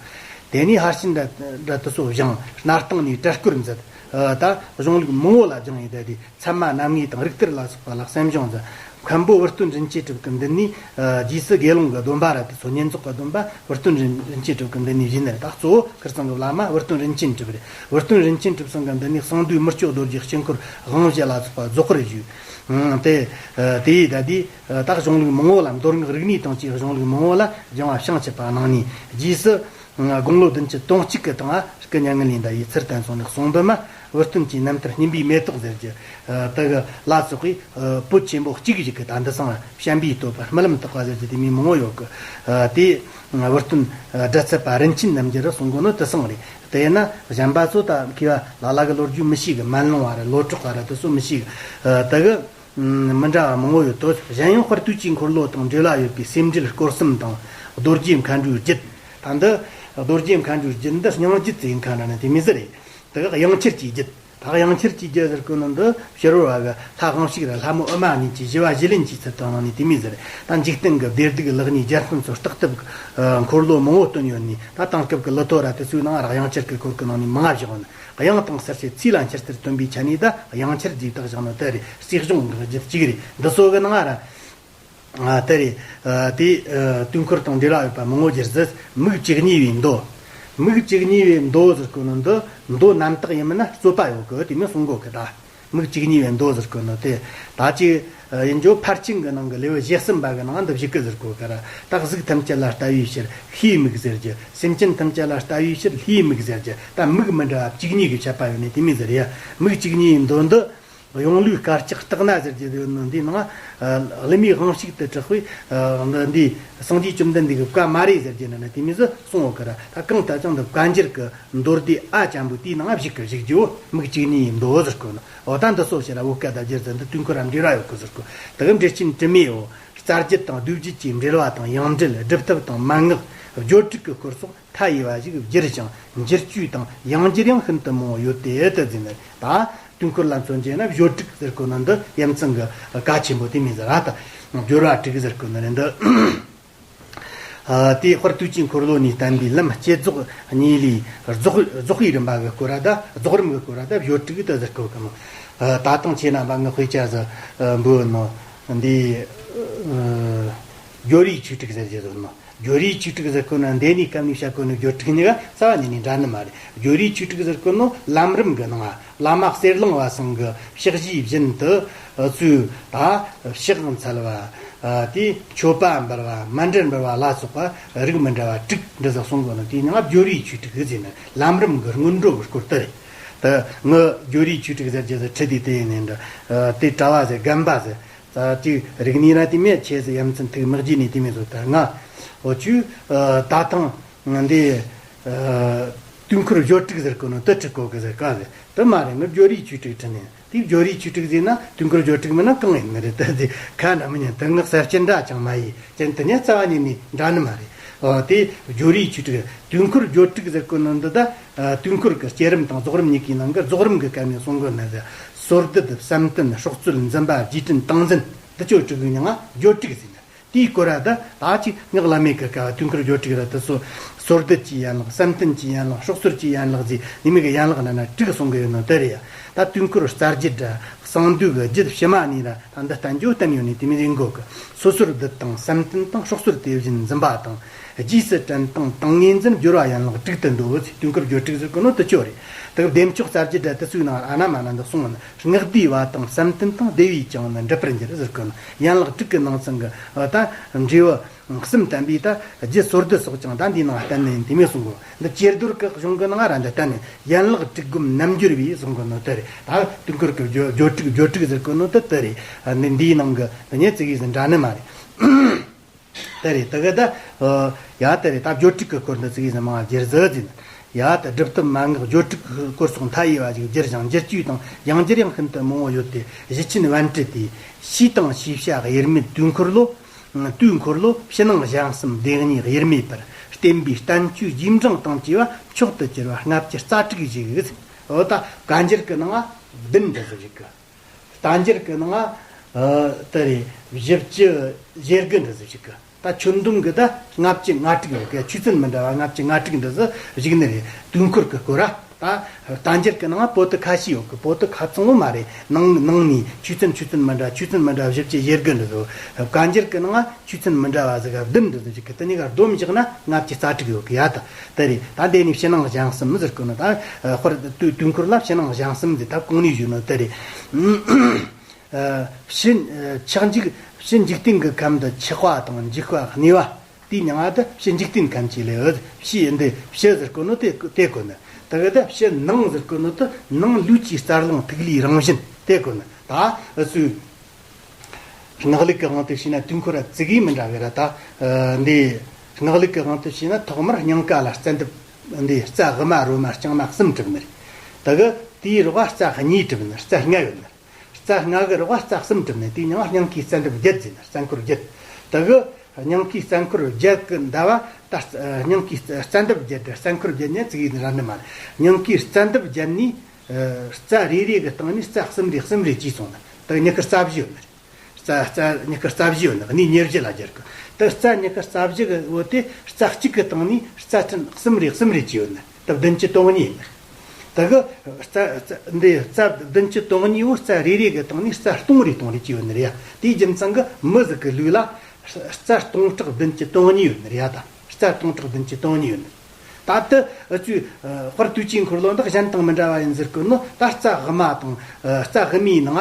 དེ་ནས་ཕར་ཕྱིན་འདྲ་འདྲ་དེ་ཚོ་བཞེངས། སྣར་ཐང་ནས་གྲྭ་སྐོར་མཛད། ཨ། ད་གཞུང་ལུགས་མང་བོ་ལ་སྦྱངས་ཡིན། ད་དེ་ཚད་མ་རྣམ་ངེས་དང་རིགས་གཏེར་ལ་སོགས་པ་ལ་གསན་སྦྱོང་མཛད། མཁན་པོ་བུ་སྟོན་རིན་ཆེན་གྲུབ་ཀྱི་མདུན་ནས། ཨ། རྗེས་སུ་དགེ་སློང་གི་སྡོམ་པ་ར་དེ་ཚོ་བསྙེན་རྫོགས་ཀྱི་སྡོམ་པ་བུ་སྟོན་རིན་རིན་ཆེན་གྲུབ་ཀྱི་མདུན་ནས་བཞེས་ནི་རེད། ད་གཙོ་བོ་ཁིར་ཚང་གི་བླ་མ་བུ་སྟོན་རིན་ཆེན་གྲུབ་རེད། བུ་སྟོན་རིན་ཆེན་གྲུབ་ཚང་གི་མདུན་ནས་གསང་འདུས་མི་བསྐྱོད་རྡོ་རྗེ་དཀྱིལ་འཁོར་དབང་བཞི་ལ་སོགས་པ་རྫོགས་པར་ཞུས། ཨང་། དེ། ཨ། དེ་ཡིས་ད་དེ། ཨ། ད་གཞུང་ལུགས་མང་བོ་ལ། མདོ་སྔགས་རིག་གནས་དང་བཅས་གཞུང་ལུགས་མང་བོ་ལ་སྦྱང་བ་བྱང་ཆུབ་པ་གནང་ནས། རྗེས་སུ། དགུང་ལོ་བདུན་ཅུ་དོན་གཅིག་གི་སྟེང་ང་སྐུ་མྱ་ངན་ལས་འདས་ཡི་ཚུལ་བསྟན་སོང་ནས། གསུང་འབུམ་མ་བུ་སྟོན་གྱི་རྣམ་ཐར་སྙིམ་པའི་མེ་ཏོག་ཟེར་རྒྱུ་དེ་གི་ལ་སོགས་པའི་པོད་ཆེན་པོ་གཅིག་ཞིག་གི་ད་འདི་སང་བྱམས་པའི་བསྟོད་པ་རྨི་ལམ་བརྟག་པ་ཟེར་རྒྱུ་དེ་མི་མང་བོ་ཡོད་གི། དེ་བུ་སྟོན་སྒྲུབ་ཚུལ་པ་རིན་ཆེན་རྣམ་རྒྱལ་རུ་གསུང་གོ་ནོ་དེ་སང་རེད། དེ་ཡིན་ན་གཞན་པ་ཚོ་ད་མཁས་པ་ལ་ལ་གི་ལོ་རྒྱུས་མི་ཤེས་གི། མན་ལུང་བ་ར་ལོ་གྲོགས་པ་ར་དེ་ཚོ་མི་ཤེས་གི། དེ་གི་མི་འདྲ་བ་མང་བོ་ཡོད་དོ། གཞན་ཡང་དཔལ་དུས་ཀྱི་འཁོར་ལོ་དང་འབྲེལ་བ་ཡོད་པའི་སེམས་འགྲེལ་སྐོར་གསུམ་དང་། རྡོ་རྗེ་མཁའ་འགྲོའི་རྒྱུད། ད་འདི་རྡོ་རྗེ་མཁའ་འགྲོའི་རྒྱུད་འདི་སྙིང་རྒྱུད་ཟེར་མཁན་ར་ནི་དེ་མི་ཟེར་རེད། དེ་ག་དབྱངས་འཆར་གྱི་རྒྱུད། ད་དབྱངས་འཆར་གྱི་རྒྱུད་ཟེར་གོ་ནི་འདི་ཕྱི་རོལ་བ་གི་ལྷ་དབང་ཕྱུག་ར་ལྷ་མོ་ཨུ་མ་གཉིས་ཀྱིས་ཞི་བ་ཞི་ལིན་གྱི་ཚུལ་དུ་གནང་ནི་དེ་མི་ཟེར། ད་འཇིག་རྟེན་གི་བདེ་སྡུག་ལེགས་ཉེས་རྒྱལ་ཕམ་ཚོ་བརྟག་ཐབས་ཀྱི་འཁོར་ལོ་མང་བོ་བསྟན་ཡོད་ནི། ད་དེང་སྐབས་ཀྱི་ལོ་ཐོ་ར་དེ་ཚོའི་ནང་ར་དབྱངས་འཆར་གྱི་སྐོར་གྱི་ནང་ནས་མང་བ་བཞག་ནི། དབྱངས་དང་གསལ་བྱེད་ཚིག་ལ་འཆར་ཚུལ་སྟོན་པའི་ཆ་ནས་ད་དབྱངས་འཆར་རྒྱུད་བཞག་ནི་དེ་རེད། རྩིས་གཞུང་གི་རྒྱུད་གཅིག་རེད། འདི་ཚོ་གི་ནང་ར་དེ་རེད། དེ་དུས་འཁོར་དང་འབྲེལ་བ་ཡོད་པ་མང་བོ་སྦྱར་ཟིན། མིག་བཅུ་གཉིས་པའི་མདོ། མིག་བཅུ་གཉིས་པའི་མདོ་ཟེར་གོ་ནི་འདི་མདོ་རྣམ་དག་ཡིན་མིན་ན་རྩོད་པ་ཡོད་གི། དེ་མིན་གསུང་གོ་གི་ད། མིག་བཅུ་གཉིས་པའི་མདོ་ཟེར་གོ་ནི་དེ་ད་ཅིག་ཡིན་རྒྱུ་ཕར་ཕྱིན་གི་ནང་གི་ལེའུ་བཞི་གསུམ་པ་གི་ནང་འདི་བཞི་གི་ཟེར་གོ་གི་ར། ད་གཟུགས་ཐམས་ཅད་ལ་ལྟ་བའི་ཕྱིར་ལྷའི་མིག་ཟེར་རྒྱུ། སེམས་ཅན་ཐམས་ཅད་ལ་ལྟ་བའི་ཕྱིར་ལྷའི་མིག་ཟེར་རྒྱུ། ད་མིག་མི་འདྲ་བ་བཅུ་གཉིས་གི་བཤད་པ་ཡོད་ནི་དེ་མི་ཟེར་ཡ། མིག་བཅུ་གཉིས་པའི་མདོ་འདི་གཡུང་ལུས་དཀར་ཆག་སྟག་སྣ་ཟེར་རྒྱུ་ཡོད་ནོ་འདི་ནང་། ཨ། གླུ་མའི་དབང་ཕྱུག་ཏུ་གྲགས་པའི། ཨ། འདི་སངས་རྒྱས་བཅོམ་ལྡན་འདས་ཀྱི་བཀའ་མ་རེད་ཟེར་རྒྱུ་ནི་ནི་དེ་མི་ཟིག་གསུང་ཡོད་གི་ར། ད་གང་ལྟར་ཀྱང་འདི་བཀའ་འགྱུར་གྱི་མདོ་སྡེ་ཨ་ཅན་པོ་དེའི་ནང་བཞུགས་གི་བཞུགས་རྒྱུ་མིག་བཅུ་གཉིས་པའི་མདོ་ཟེར་གོ་ནོ། འོ་ད་འདི་སོ་ཕྱིར་ར་བོད་སྐད་བརྡ་བསྒྱུར་ཟེར་འདི་དུས་འཁོར་ར་འབྲེལ་བ་ཡོད་གི་ཟེར་གོ། དེ་གི་འགྲེལ་ཆེན་དྲི་མེད་འོ། རྩ་རྒྱུད་དང་བསྡུས་རྒྱུད་ཀྱི་འབྲེལ་བ་དང་། ཡང་འགྲེལ་སྒྲུབ་ཐབས་དང་མན་ངག་སྦྱོར་དྲུག་གི་སྐོར་སོགས་མཐའ་ཡས་པ་ཞིག་བསྒྱུར་ཞིང་། འགྱུར་བཅོས་དང་ཡང་འགྱུར་ཡང་ཤིན་ཏུ་མང་བོ་ཡོད་དེ། དེ་ཟེར་ནས་ད་དུས་འཁོར་ལ་མཚོན་བྱས་ན་སྦྱོར་དྲུག་ཟེར་གོ་ནི་འདི་ཡ་མཚན་གྱི་གལ་ཆེན་པོ་དེ་མིན་ཟེར་ར། ད་སྦྱོར་བ་དྲུག་ཟེར་གོ་ནི་རེད་འདི། ཨ། དེའི་དཔལ་དུས་ཀྱི་འཁོར་ལོ་ནས་བསྟན་པའི་ལམ་བསྐྱེད་རྫོགས་གཉིས་ལས་རྫོགས་རྫོགས་པའི་རིམ་པ་གི་སྐོར་ར། ད་རྫོགས་རིམ་གྱི་སྐོར་ར་ད་སྦྱོར་དྲུག་དེ་ཟེར་གོ་གི་མོ། ཨ། ད་དང་ཁྱེད་རྣམ་པ་ངའི་དཔེ་ཆ་ཟིག་འབུལ་ནོ་འདི། ཨ། སྦྱོར་བའི་ཆོས་དྲུག་ཟེར་གྱི་ཟེར་ནོ། སྦྱོར་བའི་ཆོས་དྲུག་ཟེར་གོ་ནོ་འདི་ནས་སྐབས་ནས་བཤད་གོ་ནོ་སྦྱོར་དྲུག་གཉིས་ཀ་རྩ་བ་ཉིད་ནས་འདྲ་ནི་མ་རེད། སྦྱོར་བའི་ཆོས་དྲུག་ཟེར་གོ་ནོ་ལམ་རིམ་གྱི་ནང་བླ་མ་གསེར་གླིང་བ་ཚང་གི་ཕྱག་བཞེས་བཞིན་དུ་ཚུལ་ད་ཕྱག་འཚལ་བ། དེ་མཆོད་པ་འབུལ་བ། མཎྜལ་འབུལ་བ་ལ་སོགས་པ་རིགས་མི་འདྲ་བ་དྲུག་འདྲ་ཟིག་གསུང་གོ་ནོ་དེའི་ནང་སྦྱོར་བའི་ཆོས་དྲུག་ཟེར་ནི་ལམ་རིམ་གྱི་སྔོན་འགྲོ་གི་སྐོར་དེ་རེད། དེ་ངའི་སྦྱོར་བའི་ཆོས་དྲུག་ཟེར་རྒྱུ་ཟིག་ཁྲིད་དེ་དེ་ཡིན་ནི་འདྲ། དེ་གྲྭ་བ་ཟིག་རྒན་པ་ཟིག་ད་ཅིག་རིག་གནས་ར་དེ་མེད་ཆེ་ཟེར། ཡ་མཚན་ཐུགས་མི་དགྱེས་ནས་དེ་མོ་ཟིག་ད་ང་འོ་ཆུ་ད་ཐང་འདི་དུས་འཁོར་སྦྱོར་དྲུག་ཟེར་གོ་ནོ་དེ་ཁྲིད་གོ་གི་ཟེར་ག་ཟེར། དེ་མ་རེད། ངའི་སྦྱོར་བའི་ཆོས་དྲུག་ཁྲིད་ནས། དེ་སྦྱོར་བའི་ཆོས་དྲུག་ཟེར་ན་དུས་འཁོར་སྦྱོར་དྲུག་མིན་ན་གང་ཡིན་ནི་རེད། དེ་དེ་ཁ་ན་མི་ཉན། དེ་ངག་གསལ་སྤྱི་འདྲ་ཅང་མ་ཡིན། ཅན་དེ་ནས་རྩ་བ་ཉིད་ནས་འདྲ་ནི་མ་རེད། འོ་དེ་སྦྱོར་བའི་ཆོས་དྲུག་དུས་འཁོར་སྦྱོར་དྲུག་ཟེར་གོ་ནོ་འདི་ད་དུས་འཁོར་གྱི་བསྐྱེད་རིམ་དང་རྫོགས་རིམ་གཉིས་ཀའི་ནང་གི་རྫོགས་རིམ་གྱི་སྐབས་ནས་གསུང་གི་ནི་ཟེར། སོར་སྡུད། བསམ་གཏན། སྲོག་རྩོལ། འཛིན་པ། རྗེས་དྲན། ཏིང་འཛིན། འདི་ཆོ་དྲུག་གི་མིང་ང་སྦྱོར་དྲུག་ཟེར་ནི། དེའི་སྐོར་ར་ད་ད་ཅིག་ངག་བླ་མེད་ཀྱི་སྐབས་དུས་འཁོར་སྦྱོར་དྲུག་ར་དེ་ཚོ་སོར་སྡུད་ཀྱི་ཡན་ལག་བསམ་གཏན་གྱི་ཡན་ལག་སྲོག་རྩོལ་གྱི་ཡན་ལག་ཟེར་ནི་མིག་གི་ཡན་ལག་ན་ན་དྲུག་གསུང་གི་ཡོད་ནོ་དེ་རེད་ཡ། ད་དུས་འཁོར་རྩ་རྒྱུད་ར་གསང་འདུས་ཀྱི་རྒྱུད་ཕྱི་མ་ནས་ར་ད་འདི་བསྟན་རྒྱུ་བསྟན་ཡོད་ནི་དེ་མི་རིང་གོ་གི། སོ་སོར་སྡུད་དང་བསམ་གཏན་དང་སྲོག་རྩོལ་དེ་བཞིན་འཛིན་པ་དང་། རྗེས་སུ་དྲན་དང་ཏིང་ངེ་འཛིན་སྦྱོར་བ་ཡན་ལག་དྲུག་ཏུ་འདོད། དུས་འཁོར་སྦྱོར་དྲུག་ཟེར་གོ་ནོ་དེ་ཆོ་རེད། དེ་བདེ་མཆོག་རྩ་རྒྱུད་ར་དེ་ཚོའི་ནང་ཨ་ན་མ་ན་འདི་གསུངས་ནི། སྔགས་བཟླས་པ་དང་བསམ་གཏན་དང་བདེ་བས་ཀྱང་ནི་འགྲུབ་པར་འགྱུར་ཟེར་གོ་ནི། ཡན་ལག་དྲུག་གི་ནང་ཚན་གྱི་ད་འབྲས་བུ་གསུམ་བསྟན་པའི་ད་རྒྱུད་སོར་སྡུད་སོགས་ཀྱང་ད་འདིའི་ནང་བསྟན་ནས་དེ་མོ་གསུང་གོ། འདི་ཇེ་རྡོར་གྱི་གཞུང་གི་ནང་ར་འདི་བསྟན་ནས་ཡན་ལག་དྲུག་སྒོམ་རྣལ་འབྱོར་བས་གསུང་གོ་ནོ་དེ་རེད། ད་དུས་འཁོར་གྱི་སྦྱོར་སྦྱོར་དྲུག་སྦྱོར་དྲུག་ཟེར་གོ་ནོ་དེ་དེ་རེད། འདིའི་ནང་གི་འདི་ཉིད་ཙི་གེ་ཟིག་འདྲ་ནི་མ་རེད། དེ་རེད། དེ་ག་ད་ཡ་དེ་རེད། ད་སྦྱོར་དྲུག་གི་སྐོར་འདི་ཙི་གེ་ཟིག་མང་བ་སྦྱར་ཟིག་ཟིན། ཡ་ད་སྒྲུབ་ཐབས་མན་ངག་སྦྱོར་དྲུག་གི་སྐོར་སོགས་མཐའ་ཡས་པ་ཞིག་བསྒྱུར་ཞིང་། འགྱུར་བཅོས་དང་ཡང་བསྒྱུར་ཡང་ཤིན་ཏུ་མང་བོ་ཡོད་དེ། ཞི་ཆེན་པཎྜི་ཏས་ཕྱིས་དང་ཕྱིས་བྱ་དབྱེར་མེད་དུས་འཁོར་ལོ། དུས་འཁོར་ལོ་ཕྱི་ནང་གཞན་གསུམ་སྡེ་གཉིས་དབྱེར་མེད་པར་བསྟན་པའི་བསྟན་བཅོས་རྗེས་འབྲང་དང་བཅས་པ་མཆོག་ཏུ་གྱུར་པ་ལྔ་བཅུ་རྩ་དྲུག་ཞིག་འོ་ད་བཀའ་འགྱུར་གྱི་ནང་བདུན་འདྲ་ཟིག་ཞིག་གི། བསྟན་འགྱུར་གྱི་ནང་ཨ་དེ་རེད། བཞི་བཅུ་ཞེ་དགུ་འདྲ་ཟིག་ཞིག་གི། ད་ཆོས་འདོན་གྱི་ད་ལྔ་བཅུ་ང་དྲུག་ཡོད་གི། ཆོས་ཚན་མི་འདྲ་བ་ལྔ་བཅུ་ང་དྲུག་འདྲ་ཟིག་བཞུགས་ནི་རེད། དུས་འཁོར་གྱི་སྐོར་ར། ད་བསྟན་འགྱུར་གྱི་ནང་པོ་ཏི་ཁ་ཤས་ཡོད་གི། པོ་ཏི་ཁ་ཚང་བོ་མ་རེད། ནང་ནང་ནས་ཆོས་ཚན་ཆོས་ཚན་མི་འདྲ་ཆོས་ཚན་མི་འདྲ་བཞི་བཅུ་ཞེ་དགུ་འདྲ་ཟིག། བཀའ་འགྱུར་གྱི་ནང་ཆོས་ཚན་མི་འདྲ་བ་ཟིག་བདུན་འདྲ་ཟིག་ཞིག་གི། དེ་གཉིས་ཀ་བསྡོམས་བཞག་ན་ལྔ་བཅུ་རྩ་དྲུག་ཡོད་གི། ཡ་ད་དེ་རེད། ད་དེ་ནས་ཕྱི་ནང་གཞན་གསུམ་ཟེར་གོ་ནི། ད་དཔེར་དུས་དུས་འཁོར་ལ་ཕྱི་ནང་གཞན་གསུམ་ཟེར། ད་གོང་ནས་ཞུས་ནོ་དེ་རེད། ཕྱི་ཕྱག་འཇུག་ཕྱི་འཇིག་རྟེན་གྱི་ཁམས་འདི་ཆགས་པ་དང་འཇིག་པ་གནས་པ། དེའི་མྱིང་ང་དེ་ཕྱི་འཇིག་རྟེན་ཁམས་ཀྱི་ལས་ཡོད། ཕྱི་འདི་ཕྱི་ཟེར་གོ་ནོ་དེ་དེ་གོ་ནི། དེ་གི་དེ་ཕྱི་ནང་ཟེར་གོ་ནོ་དེ་ནང་ལུས་ཀྱི་རྩ་རླུང་ཐིག་ལེའི་རང་བཞིན་དེ་གོ་ནི། ད་ཨུ་ཚུའི་སྔགས་ལུགས་ཀྱི་དབང་དུ་བྱས་ན་དུས་འཁོར་ར་ཙི་གེ་མི་འདྲ་གི་ར། ད་ཨ་འདི་སྔགས་ལུགས་ཀྱི་དབང་དུ་བྱས་ན་ཐོག་མར་སྙིང་ག་ལ་རྩ་འདབ་འདི་རྩ་དབུ་མ་རོ་མ་རྐྱང་མ་གསུམ་གྲུབ་ནི་རེད། དེ་གི་དེའི་རོགས་རྩ་གཉིས་གྲུབ་ནི། རྩ་ལྔ་ཡོད་ནི། རྩ་ལྔ་གི་རོགས་རྩ་གསུམ་གྲུབ་ནས་དེའི་མྱིང་ང་སྙིང་གའི་རྩ་འདབ་བརྒྱད་ཟེར་ནི། རྩ་འཁོར་བརྒྱད། དེ་གི་སྙིང་གའི་རྩ་འཁོར་བརྒྱད་གི་འདབ་བ་ད་རྩ་སྙིང་གའི་རྩ་འདབ་བརྒྱད་དེ་རྩ་འཁོར་བརྒྱད་ནས་ཙི་གེ་ར་ནི་མ་རེད། སྙིང་གའི་རྩ་འདབ་བརྒྱད་ནས་ཨ་རྩ་རེ་རེ་གི་སྟེང་ནས་རྩ་གསུམ་རེ་གསུམ་རེ་བྱས་སོང་ནི། དེ་གི་མྱི་ཁ་རྩ་བཞི་ཡོད་ནི་རེད། རྩ་རྩ་མྱི་ཁ་རྩ་བཞི་ཡོད་ནི། གནས་ཉེར་བཞི་ལ་སྦྱར་གི། དེ་རྩ་མྱི་ཁ་རྩ་བཞི་གི་འོ་དེ་རྩ་གཅིག་གི་སྟེང་ནས་རྩ་ཕྲན་གསུམ་རེ་གསུམ་རེ་བྱས་ཡོད་ནི། དེ་བདུན་ཅུ་དོན་གཉིས་ཡིན་ནི། དེ་གི་རྩ་རྩ་འདི་རྩ་བདུན་ཅུ་དོན་གཉིས་བོ་རྩ་རེ་རེ་གི་སྟེང་ནས་རྩ་སྟོང་རེ་སྟོང་རེ་བྱས་ཡོད་ནི་རེད་ཡ། དེའི་རྒྱུ་མཚན་གི་མི་ཟིག་གི་ལུས་ལ་རྩ་སྟོང་ཕྲག་བདུན་ཅུ་དོན་གཉིས་ཡོད་ནི་རེད་ཡ། ད་རྩ་སྟོང་ཕྲག་བདུན་ཅུ་དོན་གཉིས་ཡོད་ནི། ད་དེ་ཨུ་ཚུའི་ཨ་དཔལ་དུས་ཀྱི་འཁོར་ལོ་འདི་གཞན་དང་མི་འདྲ་བ་ཡིན་ཟེར་གི་ནོ། ད་རྩ་དབུ་མ་དང་ཨ་རྩ་དབུ་མའི་ནང་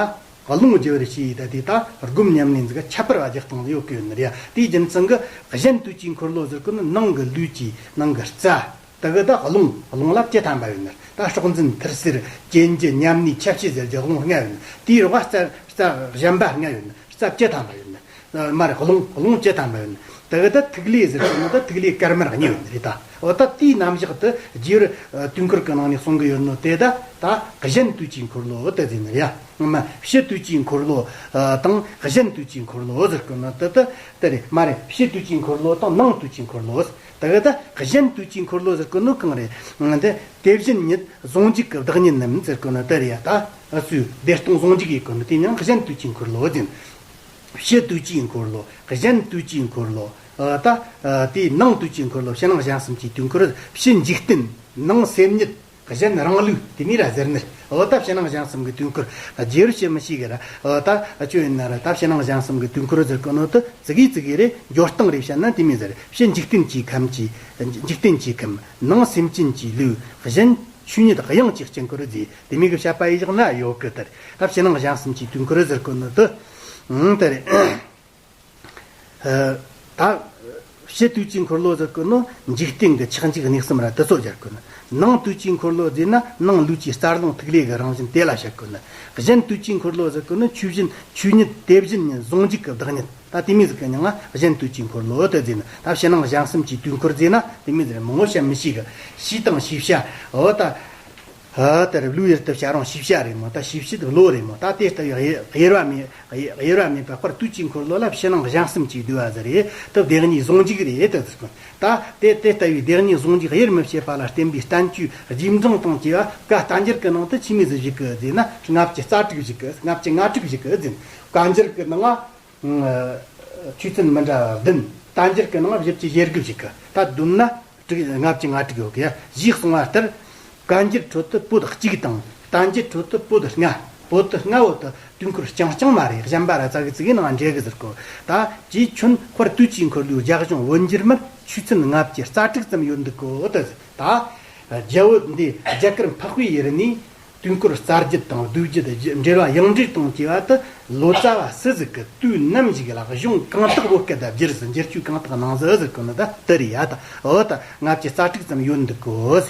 རླུང་རྒྱུ་བར་བྱས་ད་དེ་ད་སྒོམ་ཉམས་ལེན་ཟིག་ཁྱད་པར་བ་རྒྱག་སྟངས་ཡོད་གི་ཡོད་ནི་རེད་ཡ། དེའི་རྒྱུ་མཚན་གི་གཞན་དུས་ཀྱི་འཁོར་ལོ་ཟེར་གི་ནོ་ནང་གི་ལུས་ཀྱི་ནང་གི་རྩ། དེ་གི་ད་རླུང་རླུང་ལ་བཅུ་ཐམ་པ་ཡོད་ནི། ད་སྲོག་འཛིན་མཐུར་སེལ་གྱེན་རྒྱུ་མཉམ་གནས་ཆ་བྱད་ཟེར་རྒྱུ་རླུང་ལྔ་ཡོད་ནི། དེའི་རོགས་རྩ་རྩ་གཞན་པ་ལྔ་ཡོད་ནི། རྩ་བཅུ་ཐམ་པ་ཡོད་ནི། ཨ་མ་རེད། རླུང་རླུང་བཅུ་ཐམ་པ་ཡོད་ནི། དེ་གི་ད་ཐིག་ལེ་ཟེར་གི་ནོ་ད་ཐིག་ལེ་དཀར་དམར་གཉིས་ཡོད་ནི་རེད་ད། འོ་ད་དེའི་རྣམ་གཞག་དེ་རྗེ་ཡབ་དུས་འཁོར་གི་ནང་ནས་གསུང་གི་ཡོད་ནོ་དེ་ད་ད་གཞན་དུས་ཀྱི་འཁོར་ལོ་དེ་ཟེར་ནི་རེད་ཡ། ཨ་མ་ཕྱི་དུས་ཀྱི་འཁོར་ལོ་ཨ་དང་གཞན་དུས་ཀྱི་འཁོར་ལོ་ཟེར་གི་ནོ་དེ་དེ་དེ་རེད། མ་རེད། ཕྱི་དུས་ཀྱི་འཁོར་ལོ་དང་ནང་དུས་ཀྱི་འཁོར་ལོ། དེ་གི་ད་གཞན་དུས་ཀྱི་འཁོར་ལོ་ཟེར་གི་ནོ་གང་རེད། འདི་དེ་བཞིན་ཉིད་ཟུང་འཇུག་གི་བདག་ཉིད་རྣམས་ཟེར་གི་ནོ་དེ་རེད་ཡ། ད་ཨུ་ཚུའི་བདེ་སྟོང་ཟུང་འཇུག་ཡིན་གི་ནོ་དེ་མྱིང་གཞན་དུས་ཀྱི་འཁོར་ལོ་ཟེར། ཕྱི་དུས་ཀྱི་འཁོར་ལོ། གཞན་དུས་ཀྱི་འཁོར་ལོ། ཨ་ད་ཨ་དེའི་ནང་དུས་ཀྱི་འཁོར་ལོ། ཕྱི་ནང་གཞན་གསུམ་གྱི་དུས་འཁོར། ཕྱི་འཇིག་རྟེན། ནང་སེམས་ཉིད། གཞན་རང་ལུས་དེ་མོ་ར་ཟེར་ནི། འོ་ད་ཕྱི་ནང་གཞན་གསུམ་གྱི་དུས་འཁོར་རྗེ་རུ་ཞེས་མི་ཤེས་གི་ར། འོ་ད་ཨ་ཅོ་ཡིན་ན་ར། ད་ཕྱི་ནང་གཞན་གསུམ་གྱི་དུས་འཁོར་ཟེར་གི་ནོ་དེ་ཙི་གེ་ཙི་གེ་རེ་འགྱུར་སྟངས་རེ་བཤད་ན་དེ་མོ་ཟེར། ཕྱི་འཇིག་རྟེན་གྱི་ཁམས་ཀྱི་འཇིག་རྟེན་གྱི་ཁམས། ནང་སེམས་ཅན་གྱི་ལུས། གཞན་ཆོས་ཉིད་དབྱིངས་ཀྱི་དཀྱིལ་འཁོར་ཟེར། དེ་མོ་གི་བཤད་པ་ཡི་བཞག་ན་ཡོད་གི། དེ་རེད། ད་ཕྱི་ནང་གཞན་གསུམ་གྱི་དུས་འཁོར་ཟེར་གོ་ནི་དེ། ཨང་། དེ་རེད། ཨ་ད་ཕྱི་དུས་ཀྱི་འཁོར་ལོ་ཟེར་གོ་ནི་འཇིག་རྟེན་གྱི་ཆགས་འཇིག་གནས་གསུམ་ར་དེ་ཚོ་སྦྱར་གོ་ནི། ནང་དུས་ཀྱི་འཁོར་ལོ་ཟེར་ན་ནང་ལུས་ཀྱི་རྩ་རླུང་ཐིག་ལེ་གི་རང་བཞིན་དེ་ལ་བཤད་གོ་ནི། གཞན་དུས་ཀྱི་འཁོར་ལོ་ཟེར་གོ་ནི་ཆོས་བཞིན་ཆོས་ཉིད་དེ་བཞིན་ཉིད་ཟུང་འཇུག་གི་བདག་ཉིད། ད་དེ་མོ་ཟིག་གི་མྱིང་ང་གཞན་དུས་ཀྱི་འཁོར་ལོ་དེ་ཟེར་ནི། ད་ཕྱི་ནང་གཞན་གསུམ་གྱི་དུས་འཁོར་ཟེར་ན་དེ་མོ་ཟིག་རེད། མང་བོ་བཤད་མི་ཤེས་གི། ཕྱིས་དང་ཕྱིས་ཤ། འོ་ད། ཨ་དེར་ལུས་ཡུལ་དུ་བྱ་རུང་ཕྱིས་ཤ་རེད་མོ། ད་ཕྱིས་ཕྱིས་དུ་ལོ་རེད་མོ། ད་དེ་ལྟ་བུའི་དབྱེ་དབྱེ་བ་མེད། དབྱེ་དབྱེ་བ་མེད་པ་དཔལ་དུས་ཀྱི་འཁོར་ལོ་ལ་ཕྱི་ནང་གཞན་གསུམ་གྱི་བསྡུས་པ་ཟིག་རེད། དེ་བདེན་གཉིས་ཟུང་འཇུག་རེད་དེ་ཟེར་གི། ད་དེ་དེ་ལྟ་བུའི་བདེན་གཉིས་ཟུང་འཇུག་དབྱེར་མི་ཕྱེད་པ་ལ་བརྟེན་པའི་བསྟན་བཅོས་རྗེས་འབྲང་དང་བཅས་པ་བཀའ་བསྟན་འགྱུར་གྱི་ནང་དུ་ཆི་མོ་ཟིག་བཞུགས་གི་ཟེར་ན། ལྔ་བཅུ་རྩ་དྲུག་བཞུགས་གི། ལྔ་བཅུ་ང་དྲུག་བཞུགས་གི་ཟེར། བཀའ་འགྱུར་གྱི་ནང་ང་ཆོས་ཚན་མི་འདྲ་བ་བདུན། བསྟན་འགྱུར་གྱི་ནང་བཞི་བཅུ་ཞེ་དགུ་ཞིག་གི། ད་བསྡོམས་ན་དྲུག་ལྔ་བཅུ་ང་དྲུག་ཡོད་གི། ཞེས་གསུངས་པ་ལྟར། བཀའ་འགྱུར་ཁྲོད་དུ་པོད་གཅིག་དང་། བསྟན་འགྱུར་ཁྲོད་དུ་པོད་ལྔ། པོད་ལྔ་བོ་དེ་དུས་འཁོར་རྐྱང་རྐྱང་མ་རེད། གཞན་པ་ར་ཙག་གི་ཙིག་གི་ནང་འདྲེས་གི་ཟེར་གོ། ད་ཅིའི་ཕྱིར་དཔལ་དུས་ཀྱི་འཁོར་ལོའི་རྒྱ་གཞུང་བོད་འགྱུར་མར་ཆོས་ཚན་ལྔ་བཅུ་རྩ་དྲུག་ཙམ་ཡོད་འདུག་གོ། ད་ད་རྒྱལ་བོ་འདི་རྒྱ་གར་འཕགས་པའི་ཡུལ་ནས། དུས་འཁོར་རྩ་རྒྱུད་དང་བསྡུས་རྒྱུད་འགྲེལ་བ་ཡང་འགྲེལ་དང་བཅས་པ་དེ་ལོ་ཙཱ་བ་སུ་ཟིག་གིས་དུས་ནམ་ཞིག་ལ་གཞུང་གང་དག་བོད་སྐད་དུ་བསྒྱུར་ཟིག་འགྱུར་བཅོས་གང་དག་གནང་ཟིག་ཟེར་གོ་ནི་ད་དེ་རེད་ཡ། ད་འོ་ད་ལྔ་བཅུ་རྩ་དྲུག་ཙམ་ཡོད་འདུག་གོ།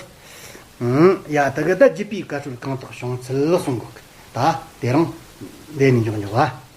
ཡ་ད་གི་ད་བརྒྱུད་པའི་བཀའ་སྲོལ་གང་དག་བྱུང་ཚུལ་གསུང་གོ་གི། ད་དེ་རིང་འདི་ནས་འཇོག་འཇོག་བ།